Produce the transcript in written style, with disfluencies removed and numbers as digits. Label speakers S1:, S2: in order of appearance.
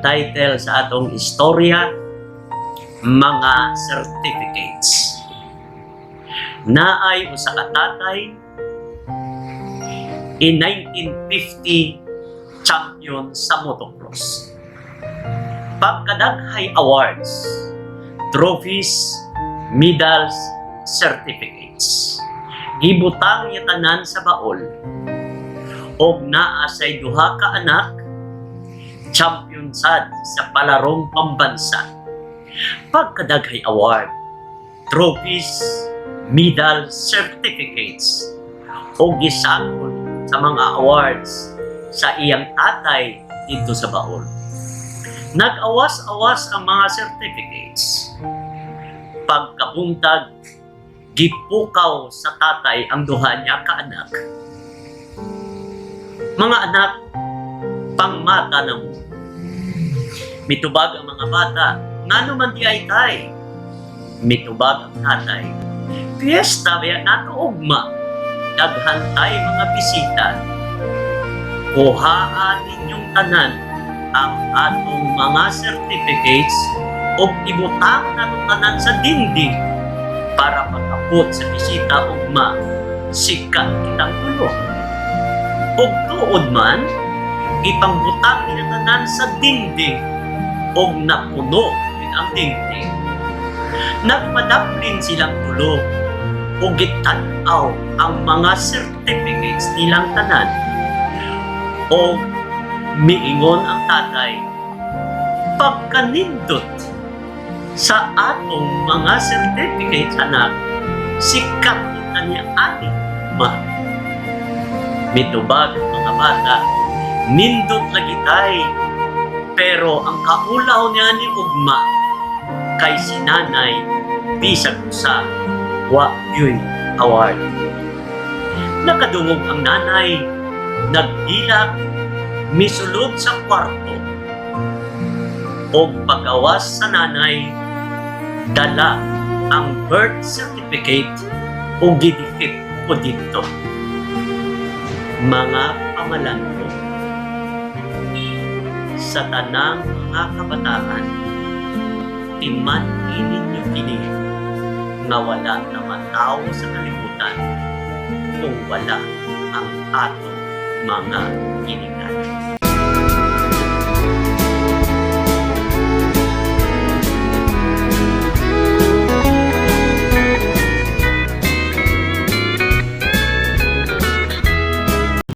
S1: Ang title sa atong istorya, "Mga Certificates." Naay usa ka tatay, in 1950 champion sa motocross. Pagkadaghay awards, trophies, medals, certificates. Gibutang niya tanan sa baol. Og naa say duha ka anak, champion sad sa palarong pambansa. Pagkadaghay award, trophies, medal, certificates, o gisakol sa mga awards sa iyang tatay dito sa baol. Nag-awas-awas ang mga certificates. Pagkabuntag, gipukaw sa tatay ang duha niya ka anak. "Mga anak, pangmata na mo." Mitubag ang mga bata, "Ngano man diay, Tay?" Mitubag ang tatay, "Piyesta baya nato ugma. Daghan tay mga bisita. Kuhaa ninyong tanan ang atong mga certificates ug ibutang nato tanan sa dingding para pag-abot sa bisita ugma, sikat kitang tulo." Ug tuod man, ipangbutang nila tanan sa dingding ug napuno gyud ang dingding. Nagpadaplin silang tulo ug gitan-aw ang mga certificates nilang tanan. O miingon ang tatay, "Pagkanindot sa atong mga certificates, anak, sikat kita niya ani ma." Mitubag ang mga bata, "Nindot lagi, Tay, pero ang kaulaw niya ni ugma kay si nanay bisag usa wa gyuy award." Nakadungog ang nanay, naghilak, misulod sa kwarto. Og pagawas sa nanay, dala ang birth certificate o gidikit ko dito. Mga pamalandong, sa tanang mga kabataan, timan-i ninyo kini nga wala na matawo sa kalibutan kung wala ang atong mga ginikanan.